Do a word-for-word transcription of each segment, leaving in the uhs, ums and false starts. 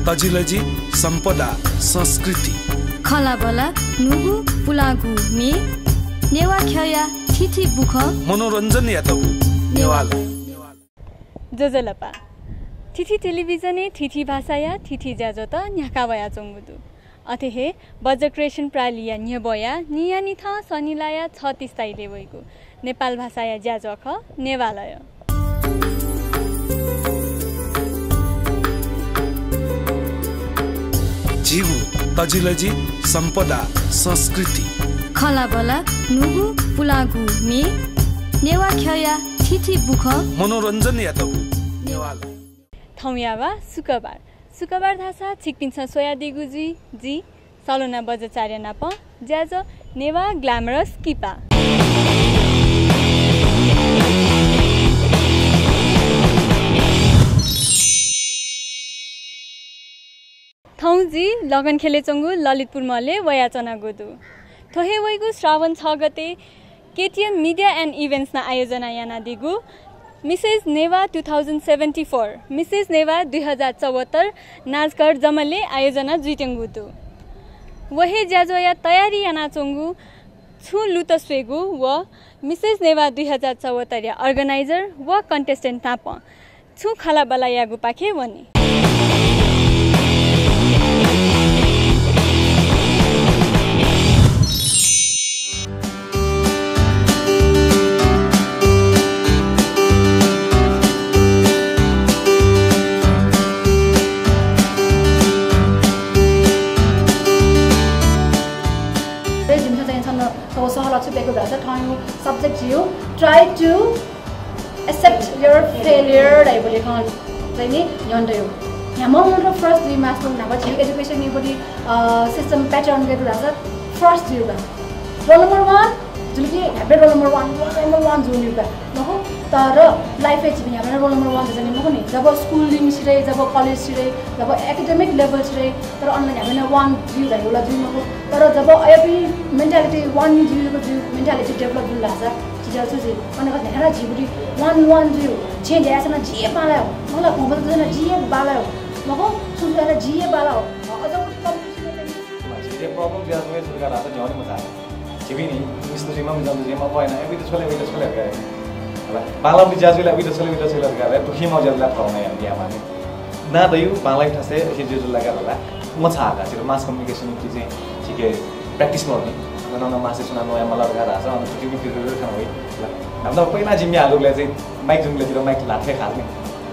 तजिलजि, सम्पदा, संस्कृति। खँल्हाबल्हा, न्हूगु पुलांगु म्ये, नेवाः ख्यःया थीथी बुखँ। मनोरञ्जनयात नेवालय। ज्वजलपा। थीथी टेलिभिजनय् थीथी भाषाया थीथी ज्याझ्वःत न्ह्याका वयाच्वंगु दु। अथे हे बज्र क्रिएसन प्रालिया न्ह्यब्वया नियानिथं सनिलाया छत्तीस ताइले वइगु नेपाल भाषाया ज्याझ्वः खः नेवालय। झीगु तजिलजि, सम्पदा, संस्कृति। खँल्हाबल्हा, न्हूगु पुलांगु म्ये, नेवाः ख्यःया थीथी बुखँ। मनोरञ्जनयात नेवालय। थौंया वा शुक्रबार। शुक्रबार धाःसा छिकपिन्सं स्वयादीगु जुइ, जि सलोना बज्राचार्य नाप ज्याझ्वः नेवाः ग्ल्यामरस किपा। थौं जि लगन ख्यलय् च्वंगु ललितपुर महलय् वयाच्वनागु दु। थ्व हे वइगु श्रावण छ गते केटिएम Media and Events नं आयोजना यानादीगु मिसेस Newah two thousand seventy four, Mrs Newah दुई हजार चौहत्तर नाचघर जमलय् आयोजना जुइत्यंगु दु। व हे ज्याझ्वःया तयारी यानाच्वंगु छुं लुत स्वयेगु व मिसेस नेवाः दुई हजार चौहत्तरया organizer व contestant नाप छुं खँल्हाबल्हा यायेगुपाखे वने। जिमिसं चाहिँ छन्हु थ्व सहलह छु ब्यूगु धाःसा थौंया subject जियु try to accept your failure धाइगु खँ चाहिँ नि न्यंतयु। न्ह्याम्ह मनूत first जुइ मास्ति न्हापा झी education-या बडे, अ, system pattern गथे धाःसा first जुइगु का। Roll number one जुल कि न्ह्याबलें roll number one, roll number one जुइगु का। मखु, तर life-य् झी न्ह्याबलें roll number one जुइ नि मखु नि। जब schooling सिधइ, जब college सिधइ, जब academic level सिधइ, तर अन न्ह्याबलें one जुइ धाइगु ला जुइ मखु। तर जब अय्‌पिं mentality one जुइ, जुइ mentality develop जुल धाःसा झी छु जुइ? अन का न्ह्याबलें झी बडे one one जुइ। छेँय् ज्या याःसां जि हे बांलाइ हो। मला घुँबल जुयाः जि हे बांलाइ हो। मखु, छुं जुयाः जि हे बांलाइ हो। अझ उति competition-य् चाहिँ मान्छे problem जुयाः जुइ, जुल का धाःसा न्ह्यःने मछाः। झीपिं नि मिस्त जुइमा, मिजंत जुइमा, अप्वः याना, ए, उइत छु ले, उइत छु ले धकाः। हला, बांलाःगु ज्या जुइ ला, उइत छु ले, उइत छु ले धकाः, दुःखी माःगु ज्या जुइ ला, थौं यानाः याःमाः नि। ना दयु, बांलाःगु थासय् अथे ज्या जुल का धाःसा मछाः का, झीत mass communication निंतिं चाहिँ झीके practice मदु नि। अन नं मास्ति सुनां नवाये माल धकाः धाःसा, अन थुकिं पिरिपिरि खना वइ। हला, न्हापा न्हापा पहिला जि म्ये हालुबलय् चाहिँ mic जुइबलय् जितः mic ल्हात फय् खास नि।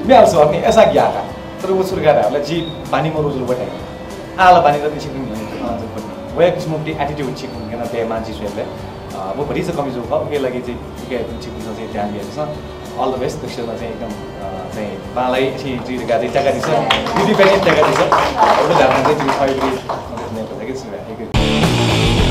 म्ये हालु सः नि, अय्‌सां ग्याः का। तर व छु धकाः धायेबलय् जि बानी मदु जुल व time। आः ला बानी दनि छिकपिं न्ह्यःने, अ, जुल पनि। वया किसिमं attitude छिकपिं न्ह्यःने दयेमाः जि स्वयेबलय्, अ, व भतिचा कमी जूगु खः, उकिया लागि चाहिँ, उकिया छिकपिन्सं चाहिँ ध्यान बियादिसँ। All the best, दक्वसिनं चाहिँ एकदम, अ, चाहिँ बांलाइ छि जुइ धकाः चाहिँ त्याकादिसँ। दिदी पनि त्याकादिसँ। व धाःसा चाहिँ जिगु थःगु मदत नये धकाः चाहिँ सुभाय्। Thank you।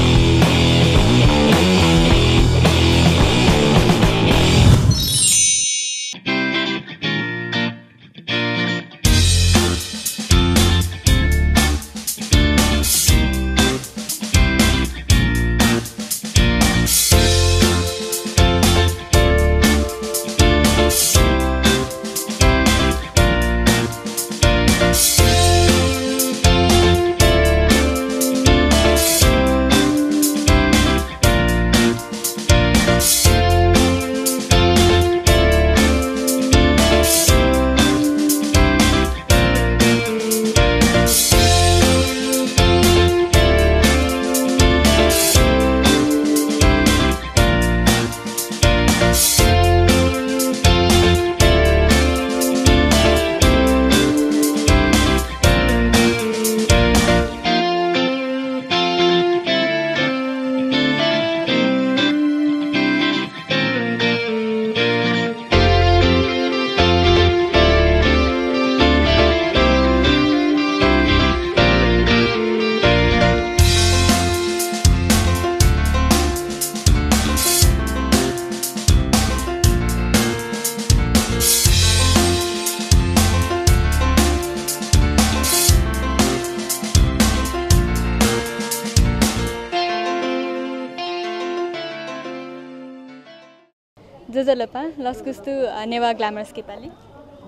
ज्वजलपा, लसकुस दु, अ, नेवाः ग्ल्यामरस किपालि।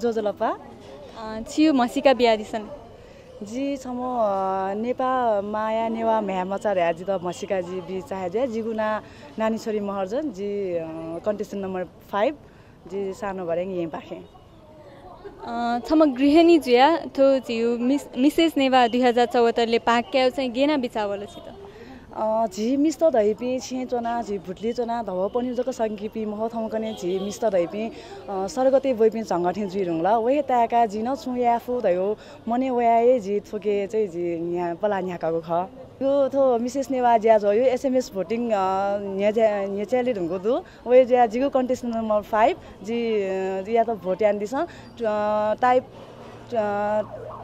ज्वजलपा। अ, छिगु म्हसीका बियादिसँ। जि छम्ह, अ, नेपाः मांया नेवाः म्ह्याय् मचा धयाः जितः म्हसीका जि बी चाहे जुया। जिगु नां नानी छोरी महर्जन, जि, अ, contestant number five, जि सानो भर्याङ येँपाखें। अ, छम्ह गृहिणी जुया थ्व झीगु मिस-, मिसेस नेवाः दुई हजार चौहत्तरले भाग कायेगु चाहिँ गय् याना बिचाः वल छित? अ, झी मिस्त धइपिं छेँय् च्वनाः, झी भुतुलिइ च्वनाः धवपनिउ जक संकीपिं मखु, थौंकन्हय् झी मिस्त धइपिं, अ, सर्गतय् ब्वइपिं झंगः थें जुइ धुंकल। व हे ताय्‌काः जिं नं छुं याये फु धयागु मनय् वयाः हे जि थुके चाहिँ जि न्ह्या-, पलाः न्ह्याकागु खः। यो थ्व मिसेस नेवाः ज्याझ्वःया एसएमएस voting, अ, न्ह्यज्या-, न्ह्यच्याले धुंकूगु दु। व हे जुया जिगु contestant number five, जि, अ, यात vote यानादिसँ। अ, type, अ,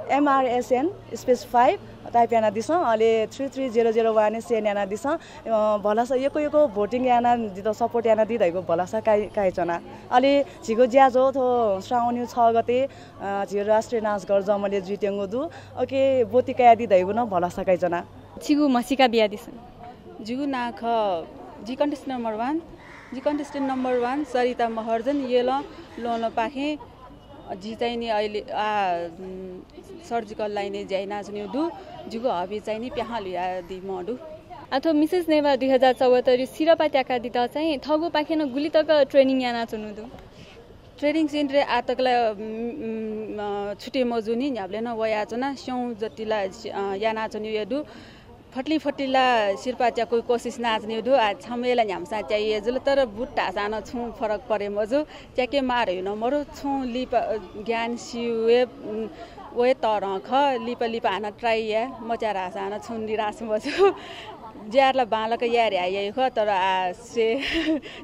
M R S N space five type यानादिसँ। अले three three zero zero one send यानादिसँ। अ, भलसा यक्व यक्व voting यानाः जितः support यानादी धइगु भलसा काइ-, काइच्वना। अले झीगु ज्याझ्वः थ्व श्रावणया छ गते, अ, झीगु राष्ट्रिय नाचघर जमलय् जुइत्यंगु दु। उके ब्वति कयादी धइगु नं भलसा काइच्वना। छिगु म्हसीका बियादिसँ। जिगु नां खः, जि contestant number one, जि contestant number one सरिता महर्जन, येँलं ल्वहंलपाखें। जि चाहिँ नि अहिले, आ, उम्, surgical line-य् ज्या यानाच्वनीगु दु। जिगु hobby चाहिँ नि प्याखं ल्हुयादीम्ह दु। आ, थ्व मिसेस नेवाः दुई हजार चौहत्तरया सिरपाः त्याकादीत चाहिँ थःगुपाखें नं गुलि तक training यानाच्वनीगु दु? Training center-य् आः तक ला, उम्, उम्, अ, छुटे मजूनि, न्ह्याबलें नं वयाच्वना, स्यं जति ला, अ, यानाच्वनीगु दु। फतलि फतलि ला सिरपाः त्याकेगु कोसिस यानाच्वनीगु दु। आः छम्हय् ला न्ह्याम्हसां त्याइ हे जुल, तर भूत धाःसां नं छुं फरक परे मजू। त्याके माः धइगु नं मरु, छुं लिपा, अ, ज्ञान सीगु हे, उम्, व हे तःधं खः। लिपा लिपा हानं try याये, मत्याः धाःसां नं छुं निराश मजू। ज्या ला बांलाक याये धयाः याइगु खः, तर आः से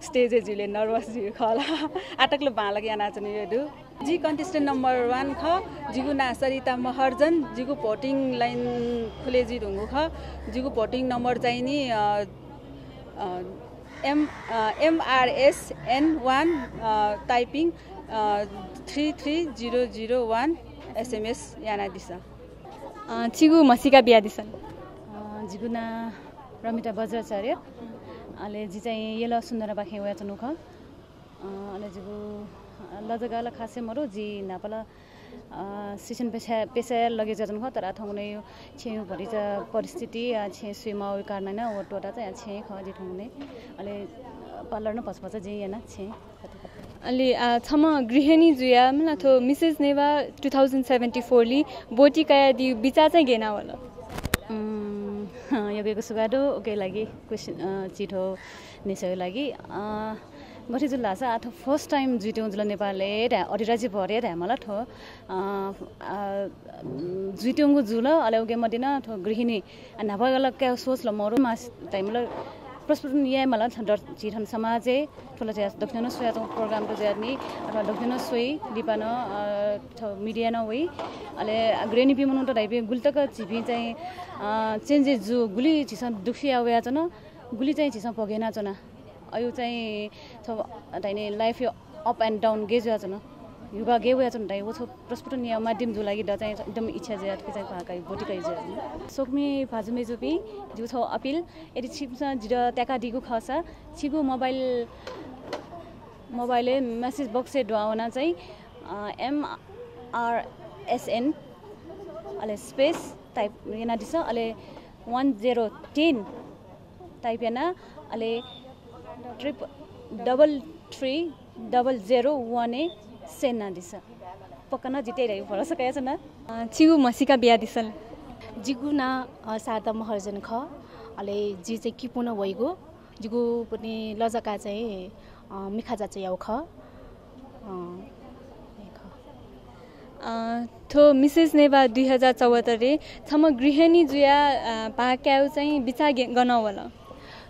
stage-य् जुइबलय् nervous जुइगु खः ला। आः तक ला बांलाक यानाच्वनीगु दु। जि contestant number one खः। जिगु नां सरिता महर्जन। जिगु voting line खुले जुइ धुंगु खः। जिगु voting number चाहिँ नि, अ, अ, M, अ, M R S N one, अ, typing, अ, three three zero zero one, S M S यानादिसँ। अ, छिगु म्हसीका बियादिसँ। अ, जिगु नां रमिता बज्राचार्य। अले जि चाहिँ येँलं सुन्दरपाखें वयाच्वनीगु खः। अ, अले जिगु, अ, लजगाः ला खासै मरु, जि न्हापा ला, अ, शिक्षण पेशा, पेशाय् लगे जुयाच्वनीगु खः, तर आः थौंकन्हय् छेँया भतिचा परिस्थिति, अ, छेँय् स्वये माःगु कारणं नं व त्वःताः चाहिँ आः छेँय् खः जि थौंकन्हय्। अले, अ, parlour नं भचा भचा जिं याना छेँय्। अले, अ, छम्ह गृहिणी जुयाः मला थ्व मिसेस नेवाः two thousand seventy four-लि ब्वति कयादीगु बिचाः चाहिँ गय् याना वल? उम्, यक्व यक्व सुभाय् दु उकिया लागि question, अ, चिठो न्ह्यसःया लागि। अ, गथे जुल धाःसा आः थ्व first time जुइत्यंगु जुल नेपालय् धाये, अधिराज्यभर हे धायेमाल थ्व। अ, अ, जुइत्यंगु जुल, अले उकिया मध्ये नं थ्व गृहिणी, अ, न्हापा ला कायेगु सोच ला मरु, मास time ला प्रस्फुटन यायेमाल थन दर-, झी थन समाजय् थ्व ला झी दक्वसिनं नं स्वयाच्वंगु program त जुयाः नि, अथवा दक्वसिनं नं स्वइ, लिपा नं, अ, थ्व media नं वइ। अले गृहिणीपिं मनूत धाइपिं गुलि तक झीपिं चाहिँ, अ, changes जू, गुलि झीसं दुःख सिया वयाच्वन, गुलि चाहिँ झीसं भोगय् यानाच्वना। अय् चाहिँ थ्व धाइने life-या up and down गय् जुयाच्वन, ह्युबा गय् वयाच्वन धाइ, व छगू प्रस्फुटन यायेगु माध्यम जूगु लागि द चाहिँ एकदम इच्छा जुया थुकी चाहिँ कहां कयाः ब्वति कयाः जुयाच्वन। स्वकुमि भाजु मय्जुपिं, जिगु छगू appeal, यदि छिकपिन्सं जितः त्याकादीगु खःसा, छिगु mobile, mobile-य् message box-य् दुहां वनाः चाहिँ, अ, M R S N, अले space type यानादिसँ, अले one zero ten type याना, अले triple double three double zero one-य् send यानादिसँ। पक्का नं जिं तये धइगु भरोसा कयाच्वना। अ, छिगु म्हसीका बियादिसँ। जिगु नां, अ, शारदा महर्जन खः। अले जि चाहिँ किपूं नं वइगु। जिगु पति लजगाः चाहिँ, अ, मिखाजाचायागु खः। अ, हे खः। अ, थ्व मिसेस नेवाः दुई हजार चौहत्तरय् छम्ह गृहिणी जुयाः, अ, भाग कायेगु चाहिँ बिचाः गे-, गनं वल?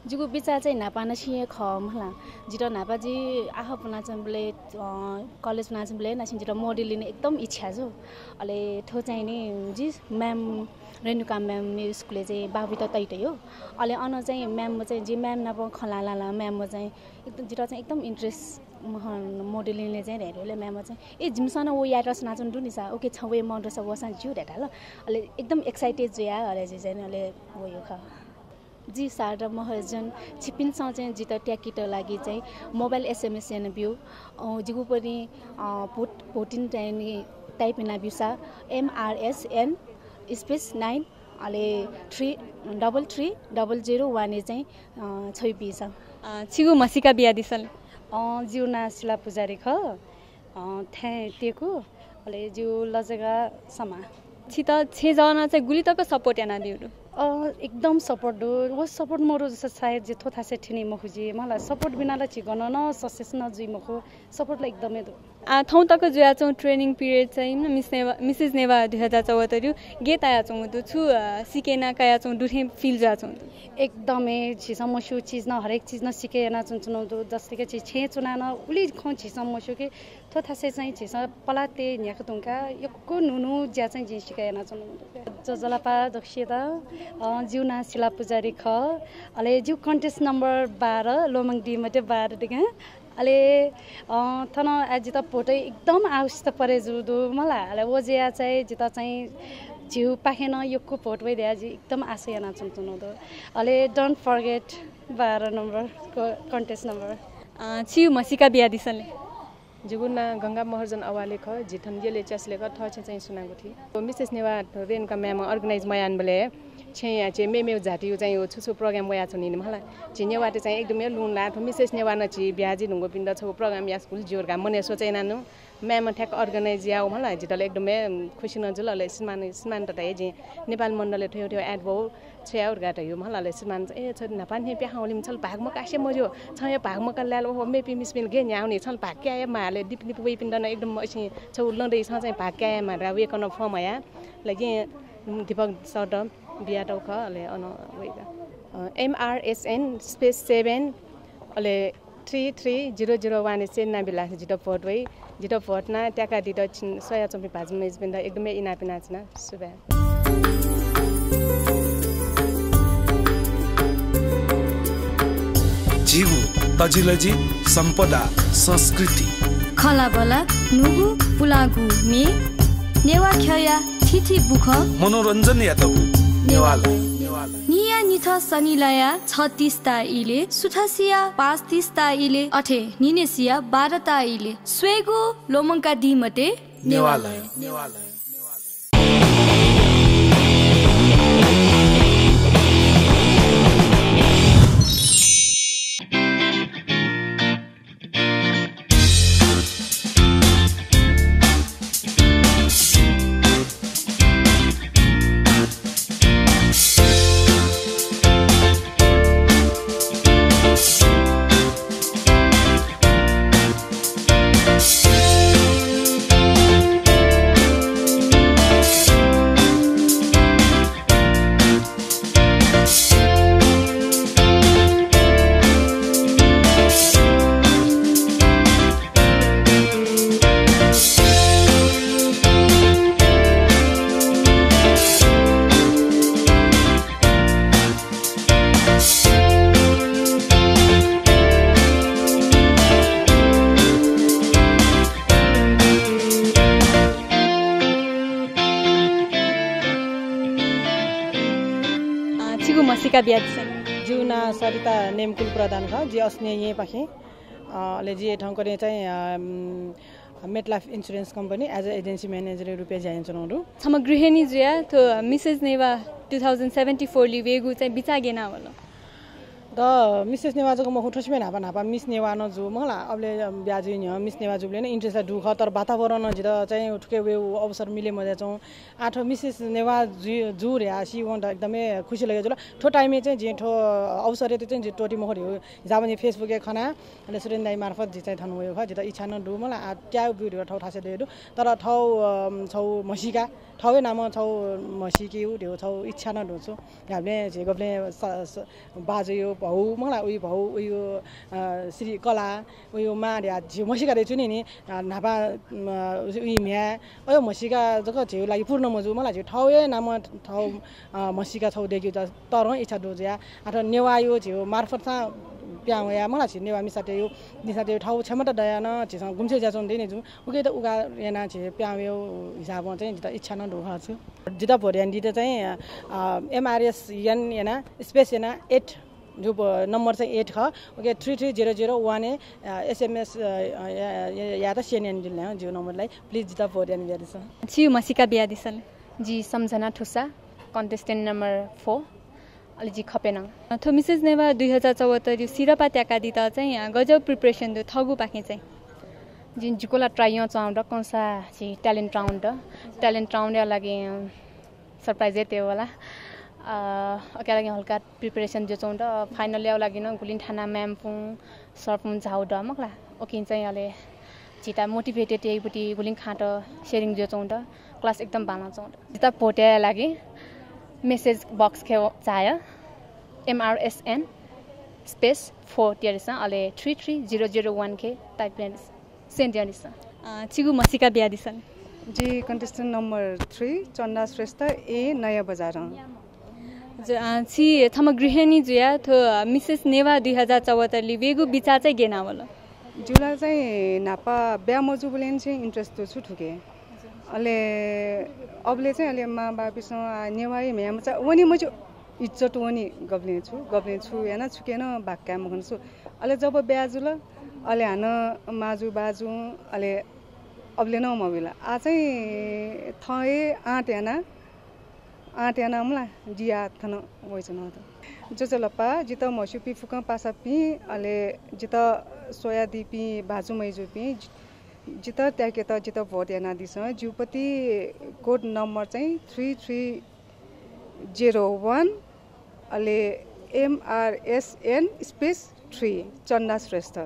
जिगु बिचाः चाहिँ न्हापांनिसें हे खः मला। जितः न्हापा जि आखः पुनाच्वंबलय्, अ, college पुनाच्वंबलय् निसें जितः modeling एकदम इच्छा जू। अले थ्व चाहिँ नि जि ma'am रेणुका ma'am-या school-य् चाहिँ बाबुइत तयातयागु। अले अन चाहिँ ma'am-व चाहिँ जि ma'am नाप खँ ल्हाः ल्हाः ल्हाः ma'am-व चाहिँ एकदम, जितः चाहिँ एकदम interest महन modeling-य् चाहिँ धयादिल ma'am-व चाहिँ, "ए, जिमिसं नं व यायेत सनाच्वनागु दु नि सा, उकिं छं वये मन दुसा वःसां ज्यू" धयादिल। अले एकदम excited जुया, अले जि चाहिँ अले वयागु खः। जि शारदा महर्जन, छिकपिन्सं चाहिँ जितः त्याकेत लागि चाहिँ mobile S M S यानाब्यु। अ, जिगु पति, अ, भोट, voting चाहिँ नि type यानाब्यूसा, M R S N space nine, अले three double three double zero one ए चाहिँ, अ, छ्वयाबीसा। अ, छिगु म्हसीका बियादिसँ ले। अ, जिगु नां शिला पुजारी खः। अ, थाय् तेकु, अले जिगु लजगाः समा। छित छेँजःनं चाहिँ गुलि तक support यानादीगु दु? अ, एकदम support दु। व support मरु जूसा सायद जि थ्व थासय् थ्यनी मखु जि। मला support बिना ला झी गनं नं success नं जुइ मखु। Support ला एकदमै दु। आ, थौं तक जुयाच्वंगु training period चाहिँ मिस नेवाः, मिसेस नेवाः दुई हजार चौहत्तर यु गे तायाच्वंगु दु? छु, अ, सिके याना कयाच्वंगु दु थें feel जुयाच्वंगु दु? एकदमै झीसं मस्यू चिज नं, हरेक चिज नं सिके यानाच्वनाच्वनागु दु। जस्तै कि झी छेँय् च्वनाः नं उलि खँ झीसं मस्यू कि थ्व थासय् चाहिँ झीसं पलाः तये न्ह्याका धुंकाः यक्व न्हू न्हू ज्या चाहिँ जिं सिके यानाच्वनागु दु। ज्वजलपा दक्वसित, अ, जिगु नां शिला पुजारी खः। अले जिगु contest number बाह्र, लोमंकादी मध्ये बाह्र दिगं। अले, अ, थन आः जितः vote एकदम आवश्यकता परे जूगु दु मला। अले व जुयाः चाहिँ जितः चाहिँ झीगु पाखें नं यक्व vote वइ धयाः जिं एकदम आशा यानाच्वनाच्वनागु दु। अले don't forget बाह्र number को contest number। अ, छिगु म्हसीका बियादिसँ ले। जिगु नां गंगा महर्जन अवाले खः, जि थन यलय् च्यासिले खः, थः छेँ चाहिँ सुनागुथि। मिसेस नेवाः रेणुका म्यामं organize मयाःबलय् छेँया चाहिँ मेमेगु जातिया चाहिँ छु छु program वयाच्वनी नि मला। झी नेवाःतय् चाहिँ एकदमै लुं लाः। थ्व मिसेस नेवाः नं झी ब्याहा जुइ धुंकूपिन्त छगू program यासेगु ज्यू धकाः मनय् सोचे यानानु। म्यामं ठ्याक्क organize याःगु मला, जितः ला एकदमै खुसी नं जुल। अले सम्मान, सम्मान तताया जिं नेपाल मण्डलय् थ्व थ्व ad वः छ्वयागु धकाः धयागु मला। अले सम्मान, ए, छ न्हापा न्ह्यः पिहां वलिम छल भाग मकासे मज्यू, छं हे भाग मकाः लायेल, ओहो, मेपिं मिसपिं गय् न्ह्याः वनी, छल भाग काये माः। अले लिपा लिपा वइपिन्त नं एकदम अइसिं छगू लँ दइ, छं चाहिँ भाग काये माः धकाः वय्कलं phone हया। अले जिं दीपक सरत बियातःगु खः, अले अन वइका। अ, M R S N space seven, अले three three zero zero one ए send यानाबिल, जितः vote वइ। जितः vote यानाः त्याकादीत छिं स्वयाच्वंपिं भाजु मय्जुपिन्त एकदमै इनाप यानाच्वना। सुभाय्। झीगु तजिलजि, सम्पदा, संस्कृति। खँल्हाबल्हा, न्हूगु पुलांगु म्ये, नेवाः ख्यःया थीथी बुखँ। मनोरञ्जनयात नेवालय। न्हिया न्हिथं सनिलया छ तीस ता इलय्, सुथसिया पाँच तीस ता इलय्, अथे न्हिनय्सिया बाह्र ता इलय् स्वयेगु लोमंकादी मते नेवालय। अ, छिगु म्हसीका बियादिसँ। जिगु नां सरिता नेमकुल प्रधान खः। जि अस्निया येँपाखें। अ, अले जि थौंकन्हय् चाहिँ, अ, उम्, MetLife Insurance Company as a agency manager रुपया ज्या यानाच्वनागु दु। छम्ह गृहिणी जुयाः थ्व मिसेस Newah two thousand seventy four लि वयेगु चाहिँ बिचाः गय् यानावल? द मिसेस नेवाः जक मखु, थ्वसिबें न्हापा न्हापा मिस नेवाः नं जू, मखु ला, अबलय् ब्याहा जुइ न्ह्यः मिस नेवाः जूबलय् नं interest ला दु खः, तर वातावरण जितः चाहिँ थुके वयेगु अवसर मिले मज्याच्वं। आः थ्व मिसेस नेवाः जुइ, जू धयाः सीवं द एकदमै खुसी लगे जुल। थ्व time-य् चाहिँ जिं थ्व अवसरयात चाहिँ जि त्वःती मखु धयागु हिसाबं जिं Facebook-य् खना, अले सुरेन दाइ मार्फत जि चाहिँ थन वयेगु खः। जितः इच्छा नं दु, मखु ला, आः त्याये ब्यु धयागु थौ थासय् दये दु। तर थौ, अ, छौ म्हसीका, थौ हे नामं छौ म्हसीकेगु धयागु छौ इच्छा नं दु छु। न्ह्याबलें झी गबलें स-, स-, बाजुयो भौ, मखु ला, उइ भौ, उइ, अ, श्री कला, उइ मां धयाः झी म्हसीका दय् च्वनी नि, अ, न्हापा, अ, उइ म्ह्याय्, अयो म्हसीका जक झीगु लागि पूर्ण मजू, मखु ला, झी थौ हे नामं थौ, अ, म्हसीका छौ दयेकेगु त-, तःधं इच्छा दु जुया। आः थ्व नेवाःयो झीगु मार्फत सां पिहां वया, मखु ला, झी नेवाः मिसातय्, मिसातय् थौ क्षमता दयाः नं झीसं गुम्हस्यां ज्याच्वना दइ नि जू। उकियात उघार यानाः झी पिहां वयेगु हिसाबं चाहिँ जितः इच्छा नं दु खः छु। जितः vote यानादीत चाहिँ, अ, M R S N यानाः space यानाः eight जो प-, number चाहिँ eight खः। OK, three three zero zero one ए, अ, S M S, अ, अ, या-, या-, यात send यानादिल नं जिगु number लाई। Please जितः vote यानादिसँ। छिगु म्हसीका बियादिसँ ले। जि सम्झना ठुसा, contestant number four। अले जि खपेनां। थ्व मिसेस नेवाः दुई हजार चौहत्तर सिरपाः त्याकादीत चाहिँ, अ, गज्याउ preparation दु थःगुपाखें चाहिँ? जिं जिगु ला try यानाच्वंगु दु, कन्हय् च्वंगु दु, talent round दु। Talent round या लागि, अ, surprise हे तयेवला। अ, उकिया लागि हल्का preparation जुयाच्वंगु दु। Final या लागि नं गुलिं थाना ma'am पुं, sir पुं झाःगु दु मखु ला। उकिं चाहिँ अले झीत motivated याइगु पति गुलिं खँत sharing जुयाच्वंगु दु। Class एकदम बांलाच्वंगु दु। झीत vote यायेगु लागि message box खँय् झाया, M R S N space four तियादिसँ, अले three three zero zero one खँय् type यानादिसँ, send यानादिसँ। अ, छिगु म्हसीका बियादिसँ। जि contestant number three, चन्दा श्रेष्ठ, A, नयाँ बजारं। ज-, अ, छि छम्ह गृहिणी जुया थ्व, अ, मिसेस नेवाः दुई हजार चौहत्तर लि वयेगु बिचाः चाहिँ गय् यानावल? जिगु ला चाहिँ न्हापा ब्याहा मजूबलय् निसें interest दु छु थुके। अले अबलय् चाहिँ अले मांबापिसं, आ, नेवाः हे म्ह्याय् मचा वने मज्यू, इज्जत वनी, गबलें छु, गबलें छु याना छुके नं भाग काये मखन छु। अले जब ब्याहा जुल, अले हानं माजु बाजुं, अले अबलय् नं मबिल। आ चाहिँ थः हे आँट याना, आँट याना मला, जि आ थन वइच्वना दु। ज्वजलपा, जितः म्हस्यूपिं फुक्कं पासापिं, अले जितः स्वयादीपिं भाजु मय्‌जुपिं, जि-, जितः त्याकेत जितः vote यानादिसँ। जिगु पति code number चाहिँ three three zero one, अले M R S N space three, चन्दा श्रेष्ठ।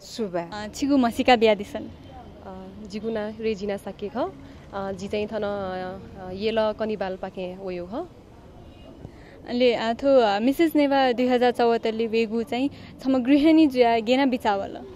सुभाय्। अ, छिगु म्हसीका बियादिसँ। अ, जिगु नां रेजिना शाक्य खः। अ, जि चाहिँ थन, अ, अ, यल कनिबालपाखें वयागु खः। अले, अ, थ्व, अ, मिसेस नेवाः दुई हजार चौहत्तर लि वयेगु चाहिँ छम्ह गृहिणी जुया गय् याना बिचाः वल?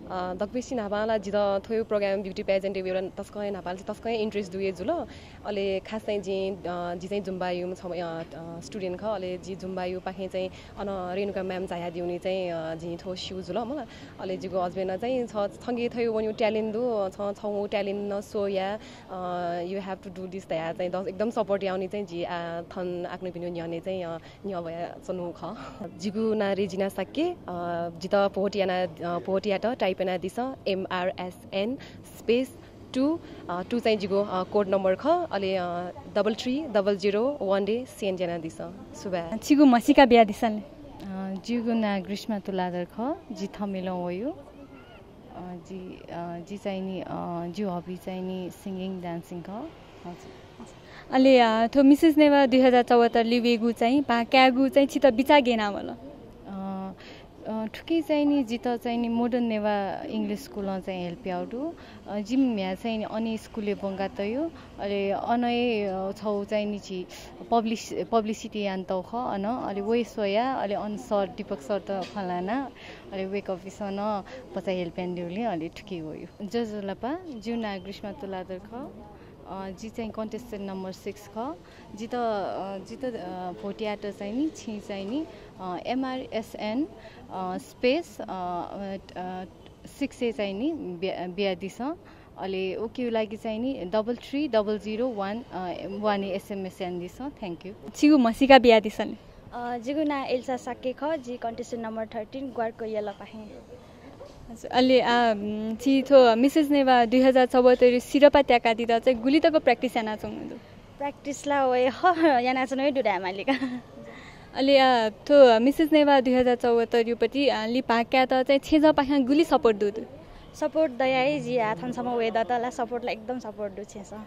अ, दक्वसिबें न्हापां ला जितः थ्व program beauty pageant वयेबलय् तसकं हे न्हापां ला तसकं हे interest दु हे जुल। अले खास चाहिँ जिं, अ, जि चाहिँ जुम्बा युम्ह छम्ह, अ, अ, student खः। अले जि जुम्बा युपाखें चाहिँ अन रेणुका ma'am झायादीगुलिं चाहिँ, अ, जिं थ्व स्यू जुल मला। अले जिगु husband नं चाहिँ छ, छंके थ्व वनिगु talent दु, छ, छंगु talent नं show या, अ, you have to do this धया चाहिँ दस, एकदम support याःगुलिं चाहिँ जि, आ, थन आखुनिपिनिगु न्ह्यःने चाहिँ, अ, न्ह्यः वयाच्वनागु खः। जिगु नां रेजिना शाक्य, अ, जितः vote याना, अ, vote यात type यानादिसँ, M R S N space two, अ, two चाहिँ जिगु, अ, code number खः, अले, अ, double three double zero one खँय् send यानादिसँ। सुभाय्। छिगु म्हसीका बियादिसँ ले। अ, जिगु नां ग्रीष्मा तुलाधर खः, जि थमिलं वयु। अ, जि, अ, जि चाहिँ नि, अ, जिगु hobby चाहिँ नि singing, dancing खः। हजुर। अले, अ, थ्व मिसेस नेवाः दुई हजार चौहत्तर लि वयेगु चाहिँ भाग कायेगु चाहिँ छितः बिचाः गय् यानावल? अ, अ, थुकी चाहिँ नि जितः चाहिँ नि modern नेवाः English school नं चाहिँ help याःगु दु। अ, जिमि म्ह्याय् चाहिँ नि अन हे school-य् ब्वंका तयु। अले अन हे, अ, छगू चाहिँ नि झी publish-, publicity यानातःगु खः अन। अले वहे स्वया, अले अन sir, दीपक sir-त खँ ल्हाना। अले वय्कःपिसं नं भचा help यानादीगुलिं अले थुकी वयु। ज्वजलपा, जिगु नां ग्रीष्मा तुलाधर खः। अ, जि चाहिँ contestant number six खः। जितः, अ, जितः, अ, vote यात चाहिँ नि, छिं चाहिँ नि, अ, M R S N, अ, space, अ, अ, six-य् चाहिँ नि बिया-, बियादिसँ। अले उकिया लागि चाहिँ नि double three double zero one, अ, one-य् S M S यानादिसँ। Thank you। छिगु म्हसीका बियादिसँ ले। अ, जिगु नां एल्सा शाक्य खः, जि contestant number thirteen, ग्वार्को यलपाखें। हजुर, अले, आ, उम्, छि थ्व मिसेस नेवाः दुई हजार चौहत्तर सिरपाः त्याकादीत चाहिँ गुलि तक practice यानाच्वंगु दु? Practice ला वहे ह, यानाच्वनागु दु धायेमालिका। अले, आ, थ्व मिसेस नेवाः दुई हजार चौहत्तर पति, आ, लि भाग कायेत चाहिँ छेँजःपाखें गुलि support दु दु? Support दया हे जिया थन सम्म वये दत ला, support ला एकदम support दु छेँसं।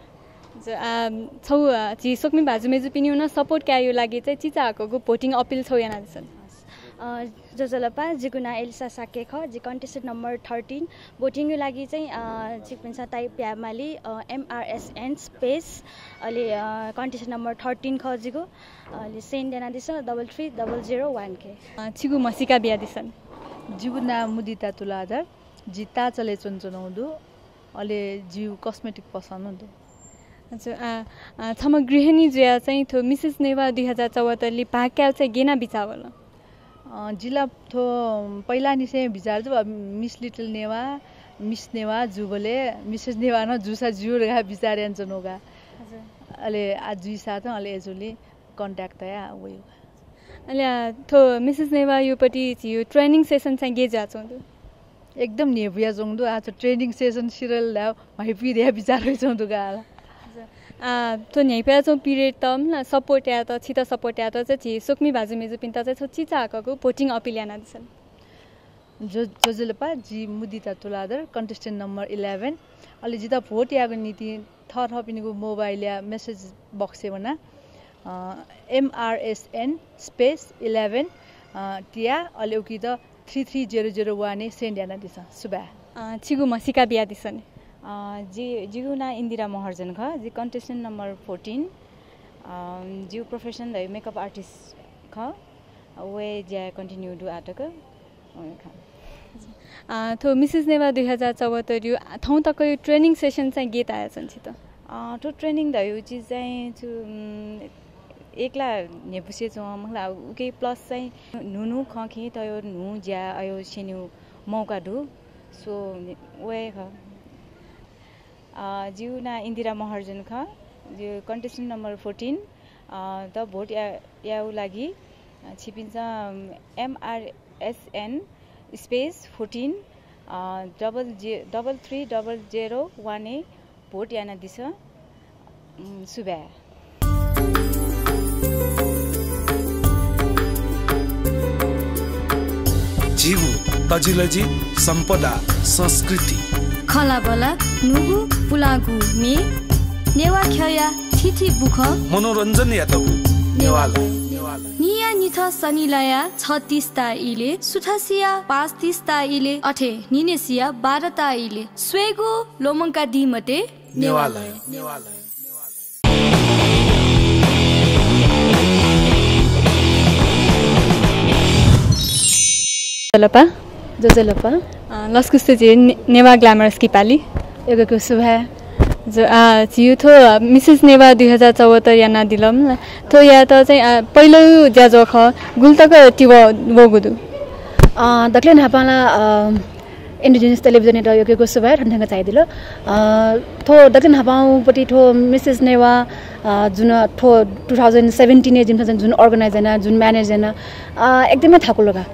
ज-, आ, छौ, आ, झी स्वकुमि भाजु मय्जुपिनिगु नं support कायेगु लागि चाहिँ चिचाहाकःगु voting appeal छौ यानादिसँ। अ, ज्वजलपा, जिगु नां एलिसा शाक्य खः, जि contestant number thirteen। Voting-या लागि चाहिँ, अ, छिकपिन्सं type यायेमाली, अ, M R S N space, अले, अ, contestant number thirteen खः जिगु, अले send यानादिसँ double three double zero one खँय्। अ, छिगु म्हसीका बियादिसँ। जिगु नां मुदिता तुलाधर, जि ताःचले च्वनाच्वनागु दु। अले जिगु cosmetic पसलं दु। हजुर, आ, आ, छम्ह गृहिणी जुयाः चाहिँ थ्व मिसेस नेवाः दुई हजार चौहत्तर लि भाग कायेगु चाहिँ गय् याना बिचाः वल? अ, जि ला थ्व पहिलानिसें बिचाः दु, अब मिस लिटिल नेवाः, मिस नेवाः जूबलय् मिसेस नेवाः नं जूसा ज्यू धकाः बिचाः यानाच्वनागु का। हजुर। अले आ जुइसा त अले अय्जूगुलिं contact तया वयु। अले, आ, थ्व मिसेस नेवाःया पति झीगु training session चाहिँ गय् जुयाच्वंगु दु? एकदम न्ह्यइपुयाच्वंगु दु। आ, थ्व training session सिधल धायेवं म्हाइपुइ धया बिचाः यानाच्वंगु दु का ला। हजुर। आ, थ्व न्ह्यइपुयाच्वंगु period त मला support यायेत, छित support यायेत चाहिँ झी स्वकुमि भाजु मय्जुपिन्त चाहिँ छगू चिचाकःगु voting appeal यानादिसँ। ज्वजलपा, जि मुदिता तुलाधर, contestant number eleven। अले जितः vote यायेगु निंतिं थःथःपिनिगु mobile या message box य् वनाः, अ, M R S N space eleven, अ, तिया, अले उकित three three zero zero one य् send यानादिसँ। सुभाय्। अ, छिगु म्हसीका बियादिसँ नि। अ, जि, जिगु नां इन्दिरा महर्जन खः। जि contestant number fourteen। अ, जिगु profession धइगु makeup artist खः। व हे ज्या continue दु आःतक। अ, थ्व Missus नेवाः दुई हजार चौहत्तर यु, अ, थौं तकयु training session चाहिँ गय् तायाच्वन छित? अ, थ्व training धइगु चिज चाहिँ छु, उम्, एकला न्ह्यइपुसे च्वं, मला, उकी plus चाहिँ न्हू न्हू खँ खिं तयु न्हू ज्या अयु स्यनेगु मौका दु। So, व हे खः। अ, जिगु नां इन्दिरा महर्जन खः। जि contestant number fourteen। अ, त vote या-, यायेगु लागि, अ, छिपिन्सं M R S N space fourteen, अ, double जे-, double three double zero one य् vote यानादिसँ। उम्, सुभाय्। झीगु तजिलजि, सम्पदा, संस्कृति। खँल्हाबल्हा, न्हूगु पुलांगु म्ये, नेवाः ख्यःया थीथी बुखँ। मनोरञ्जनयात नेवालय। न्हिया न्हिथं सनिलया छ तीस ता इलय्, सुथसिया पाँच तीस ता इलय्, अथे न्हिनय्सिया बाह्र ता इलय्। स्वयेगु ल्वःमंकादी मते। नेवालय। ज्वजलपा। ज्वजलपा। अ, लसकुस झी ने-, नेवाः Glamours किपालि। यक्व यक्व सुभाय्। ज्व-, अ, झीगु थ्व Missus नेवाः दुई हजार चौहत्तर यानादिल मला। थ्व यायेत चाहिँ, अ, पहिलो ज्याझ्वः खः, गुलि तक तिबः वःगु दु? अ, दकलय् न्हापां ला, अ, Indigenous Television यात यक्व यक्व सुभाय् थन थ्यंक झायादिल। अ, थ्व दकलय् न्हापांगु पति थ्व Missus नेवाः, अ, जुन थ्व two thousand seventeen य् जिमिसं जुन organize याना, जुन manage याना, अ, एकदमै थाकुल का।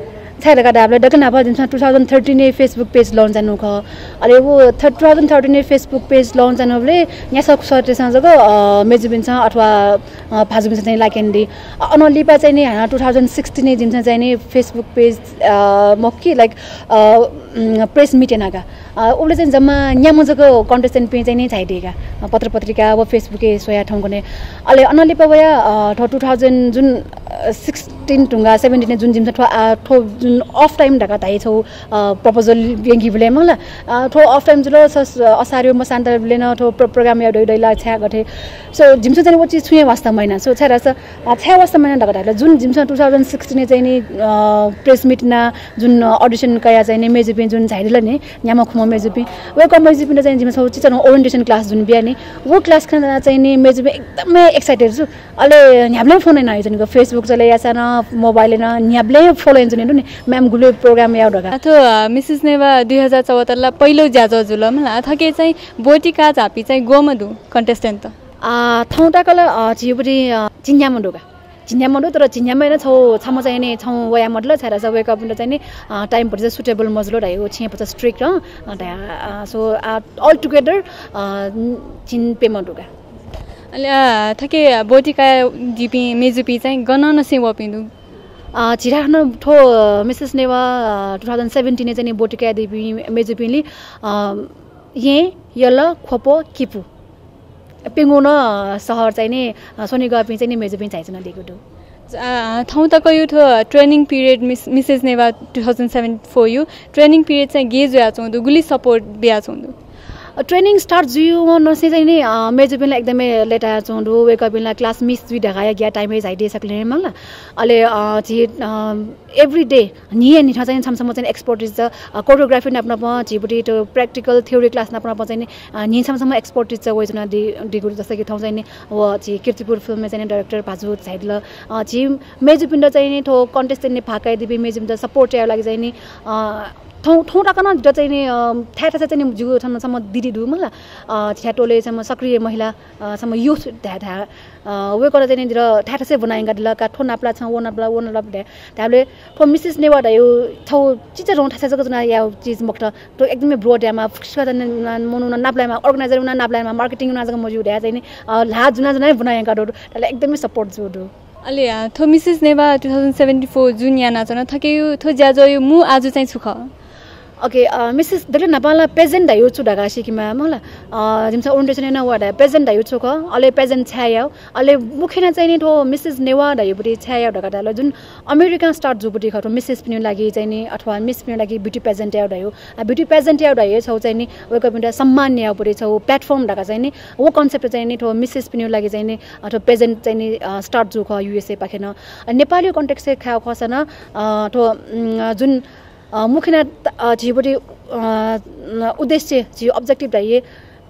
छाय् धकाः धाःबलय् दकलय् न्हापां जिमिसं two thousand thirteen य् Facebook page launch यानागु खः। अले व थ-, two thousand thirteen य् Facebook page launch यानाबलय् न्यासः खुसःतय्सं जक, अ, मय्जुपिन्सं अथवा, अ, भाजुपिन्सं चाहिँ like यानादी। अ, अनं लिपा चाहिँ नि हानं two thousand sixteen य् जिमिसं चाहिँ नि Facebook page, अ, मखु कि, like, अ, उम्, press meet याना का। अ, उबलय् चाहिँ जम्मा न्याम्ह जक contestant पिं चाहिँ नि झायादी का। अ, पत्र पत्रिका व Facebook य् स्वया थौंकन्हय्। अले अनं लिपा वया, अ, थ्व two thousand जुन, अ, sixteen धुंकाः seventeen य् जुन जिमिसं थ्व, अ, थ्व जुन off time धकाः धाइ छौ, अ, proposal यंकीबलय् मला। अ, थ्व off time जुल, स-, स-, असारयु मसान्तबलय् नं थ्व प्र-, program याउ दइ दइ ला छाय् गथे। So, जिमिसं चाहिँ नि व चिज छुं हे वास्ता मयाना। So, छाय् धाःसा, अ, छाय् वास्ता मयाना धकाः धाःबलय् जुन जिमिसं two thousand sixteen य् चाहिँ नि, अ, press meet याना जुन, अ, audition कया चाहिँ नि मय्जुपिं जुन झायादिल नि, न्याम्ह खुम्ह मय्जुपिं, वय्कः मय्जुपिन्त चाहिँ जिमिसं चिचानं orientation class जुन बिया नि, व class खना चाहिँ नि मय्जुपिं एकदमै excited जू। अले न्ह्याबलें phone याना, Facebook चले याःसां नं, mobile नं न्ह्याबलें phone याना च्वने दु नि, ma'am गुबलय् program याउ धकाः। अ, थ्व, अ, Missus नेवाः दुई हजार चौहत्तर ला पहिलो ज्याझ्वः जुल मला, अ, थथे चाहिँ ब्वति काः झाःपिं चाहिँ ग्वम्ह दु contestant? अ, थौं तक ला, अ, झीगु पति, अ, झिंन्याम्ह दु का। झिंन्याम्ह दु, तर झिंन्याम्हय् नं छौ, छम्ह चाहिँ नि, छौ वया मदुल, छाय् धाःसा वय्कःपिन्त चाहिँ नि, अ, time भचा suitable मजुल धाइ, व छेँ भचा strict, अ, धाइ, अ, so, अ, all together, अ, झिंप्यम्ह दु का। अले, अ, थथे ब्वति काय् दीपिं मय्जुपिं चाहिँ गनंनिसें वःपिं दु? अ, झी ला हानं थ्व, अ, Missus नेवाः, अ, two thousand seventeen य् चाहिँ नि ब्वति काय् दीपिं मय्जुपिंलि, अ, येँ, यल, ख्वप, किपु। प्यंगू नं, अ, शहर चाहिँ नि, अ, स्वनिगःपिं चाहिँ नि मय्जुपिं झायाच्वनादीगु दु। अ, थौं तकयु थ्व training period miss-, Missus Newah two thousand seventy-four यु training period चाहिँ गय् जुयाच्वंगु दु, गुलि support बियाच्वंगु दु? अ, training start जुइवंनिसें चाहिँ नि, अ, मय्जुपिं ला एकदमै लय्तायाच्वंगु दु, वय्कःपिं ला class miss जुइ धकाः यागिया time हे झायादी सकलें मला। अले, अ, झी, अ, every day न्हिया न्हिथं चाहिँ छम्ह छम्ह चाहिँ expertise, अ, choreography नाप नाप झीपट्टि त practical theory class नाप नाप चाहिँ नि, अ, न्हि छम्ह छम्ह expertise वइच्वनादी, दीगु दु, जस्तै कि थौं चाहिँ नि व झी कीर्तिपुर film य् चाहिँ नि director भाजु झायादिल, अ, झी मय्जुपिन्त चाहिँ नि थ्व contest चाहिँ नि भाग कयादीपिं मय्जुपिन्त support यायेगु लागि चाहिँ नि, अ, थौं, थौं तक नं जितः चाहिँ नि, अ, थाय् थासय् चाहिँ नि जिगु छम्ह, छम्ह दिदी दु मला, अ, झिथाय् टोलय् छम्ह सक्रिय महिला, अ, छम्ह youth धाये, धाये, अ, वय्‌कलं चाहिँ नि जितः थाय् थासय् ब्वना यंकादिल का, थ्व नापलाः छं, व नापलाः, व नापलाः धाये। धायेबलय् थ्व मिसेस नेवाः धयागु थ्व चिचाधंगु थासय् जक च्वनाः याःगु चिज मखुत। थ्व एकदमै broad यायेमाः, फुक्कसित चाहिँ नि, अ, मनू नं नापलायेमाः, organizer नं नापलायेमाः, marketing नं जक मज्यू धयाः चाहिँ नि, अ, ल्हाः जुना जुना हे ब्वना यंकादु। धायेबलय् एकदमै support जू दु। अले, अ, थ्व मिसेस Newah two thousand seventy four जुन यानाच्वन, थुकिया थ्व ज्याझ्वःया मू आजु चाहिँ छु खः? OK, अ, मिसेस दकले न्हापां ला pageant धयागु छु धकाः सीकेमाः मला। अ, जिमिसं orientation याना वया धाये pageant धयागु छु खः, अले pageant छाय् याः, अले मुख्य नं चाहिँ नि थ्व मिसेस नेवाः धयागु पति छाय् याः धकाः धाल, जुन अमेरिकां start जूगु पति खः, थ्व मिसेसपिनिगु लागि चाहिँ नि अथवा मिसपिनिगु लागि beauty pageant याः धयागु। अ, beauty pageant याः धयागु छगू चाहिँ नि वय्‌कःपिन्त सम्मान याः पति छगू platform धकाः चाहिँ नि व concept चाहिँ नि थ्व मिसेसपिनिगु लागि चाहिँ नि, अ, थ्व pageant चाहिँ नि, अ, start जूगु खः USA पाखें नं। अ, नेपाली context-य् खँ ल्हायेगु खःसा नं, अ, थ्व, उम्, जुन अ, मुख्य नं, अ, झीगु पति, अ, उद्देश्य, झीगु objective धाये,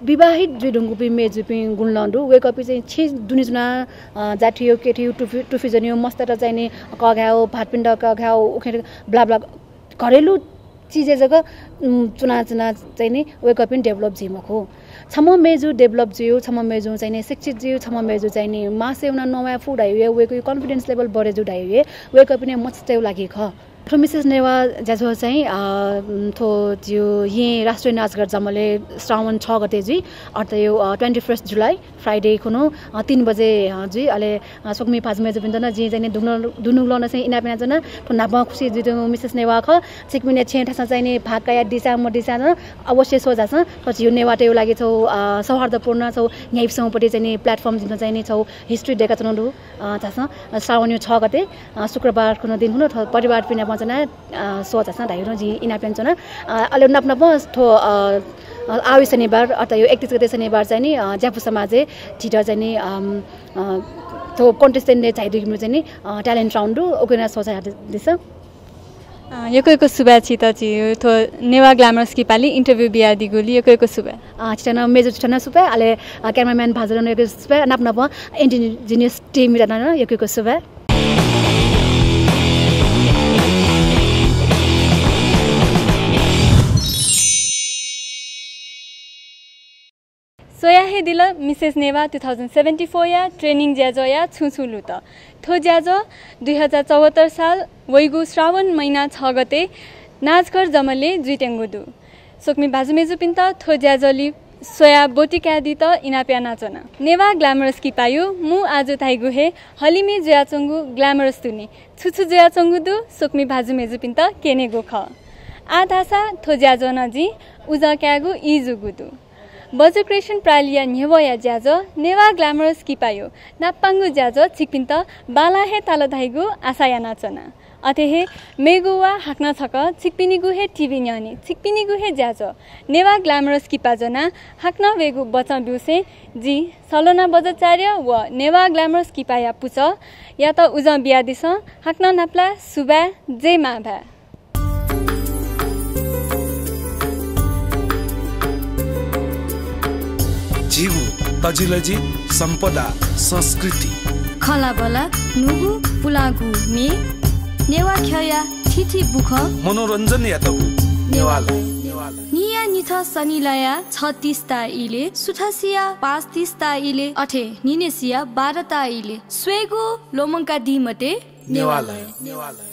विवाहित जुइधुंकूपिं मेजुपिं गुंला दु, वय्‌कःपिं चाहिँ छेँ दुने च्वनाः, अ, जाथ्यू, केथ्यू, तुफि-, तुफिजन्यू, मस्तय्‌त चाहिँ नि कःघाये, भाःपिन्त कःघाये, उखें blah blah, घरेलु चिजय् जक, उम्, च्वनाच्वनाः चाहिँ नि वय्‌कःपिं develop जुइ मखु। छम्ह मेजु develop जुइगु, छम्ह मेजु चाहिँ नि शिक्षित जुइगु, छम्ह मेजु चाहिँ नि मासय् वनाः नवाये फु धयागु हे, वय्‌कःया confidence level बढे जू धयागु हे वय्‌कःपिनि मस्तय्‌या लागि खः। थ्व मिसेस नेवाः ज्याझ्वः चाहिँ, अ, थ्व झीगु येँ राष्ट्रिय नाचघर जमलय् श्रावण छ गते जुइ, अर्थात् यो, अ, twenty first July, Friday खुन्हु, अ, तीन बजे, अ, जुइ। अले, अ, स्वकुमि भाजु मेजुपिन्त नं जिं चाहिँ नि दुनु-, दुनुगलंनिसें इनाप यानाच्वना। थ्व न्हापां खुसि जुइधुंकूगु मिसेस नेवाः खः। छिकपिनि छेँ थासं चाहिँ नि भाग कयादिसँ मदिसँ नं अवश्य स्वः झासँ। थ्व झीगु नेवाःतय्‌गु लागि छगू, अ, सौहार्दपूर्ण, छगू न्ह्याइपुसेगु पति चाहिँ नि platform जिमिसं चाहिँ नि छगू history दय्‌काच्वनागु दु। अ, झासँ, अ, श्रावणया छ गते, अ, शुक्रबार खुन्हु दिन खुन्हु थ्व परिवारपिनि नाप च्वनाः, अ, स्वः झासँ धयागु नं जिं इनाप यानाच्वना। अ, अले नाप नापं थ्व, अ, अ, आवे शनिबार अर्थात् यो एकतीस गते शनिबार चाहिँ नि, अ, ज्यापु समाजय् झीत चाहिँ नि, अम, अ, थ्व contestant-य् झायादीपिं चाहिँ नि, अ, talent round दु, उकिं नं स्वः झायादिसँ। अ, यक्व यक्व सुभाय् छित, झी थ्व नेवाः Glamorous किपालि interview बियादीगुलिं यक्व यक्व सुभाय्। अ, छित नं मेजु, छित नं सुभाय्, अले, अ, cameraman भाजुत नं यक्व यक्व सुभाय्, नाप नापं Indigenous team-यात नं यक्व यक्व सुभाय्। स्वया हे दिल मिसेस नेवाः two thousand seventy four-या training ज्याझ्वःया छुं छुं लूत। थ्व ज्याझ्वः दुई हजार चौहत्तर साल वइगु श्रावण महिना छ गते नाचघर जमलय् जुइत्यंगु दु। स्वकुमि भाजु मेजुपिन्त थ्व ज्याझ्वलय् स्वयाः ब्वति कयादीत इनाप यानाच्वना। नेवाः Glamorous किपाया मू आजु धाइगु हे हलिमय् जुयाच्वंगु glamorous दुने छु छु जुयाच्वंगु दु, स्वकुमि भाजु मेजुपिन्त क्यनेगु खः। आः धाःसा थ्व ज्याझ्वः नं जिं उजं कायेगु ई जूगु दु। बज्रक्रेषण प्रालिया न्ह्यब्वया ज्याझ्वः नेवाः Glamorous किपाया न्हापांगु ज्याझ्वः छिकपिन्त बांलाः हे ताल धाइगु आशा यानाच्वना। अथे हे मेगु वा हाकनं छकः छिकपिनिगु हे TV न्ह्यःने छिकपिनिगु हे ज्याझ्वः नेवाः Glamorous किपा ज्वनाः हाकनं वयेगु बचं ब्यूसें जि सलोना बज्राचार्य व नेवाः Glamorous किपाया पुचःयात उजं बियादिसँ। हाकनं न्हापालाः, सुभाय्, जय मांभाय्। झीगु तजिलजि, सम्पदा, संस्कृति। खँल्हाबल्हा, न्हूगु पुलांगु म्ये, नेवाः ख्यःया थीथी बुखँ। मनोरञ्जनयात नेवालय। निया निथं सनिलया छ तीस ता इलय्, सुथसिया पाँच तीस ता इलय्, अथे न्हिनय्सिया बाह्र ता इलय्। स्वयेगु ल्वःमंकादी मते। नेवालय।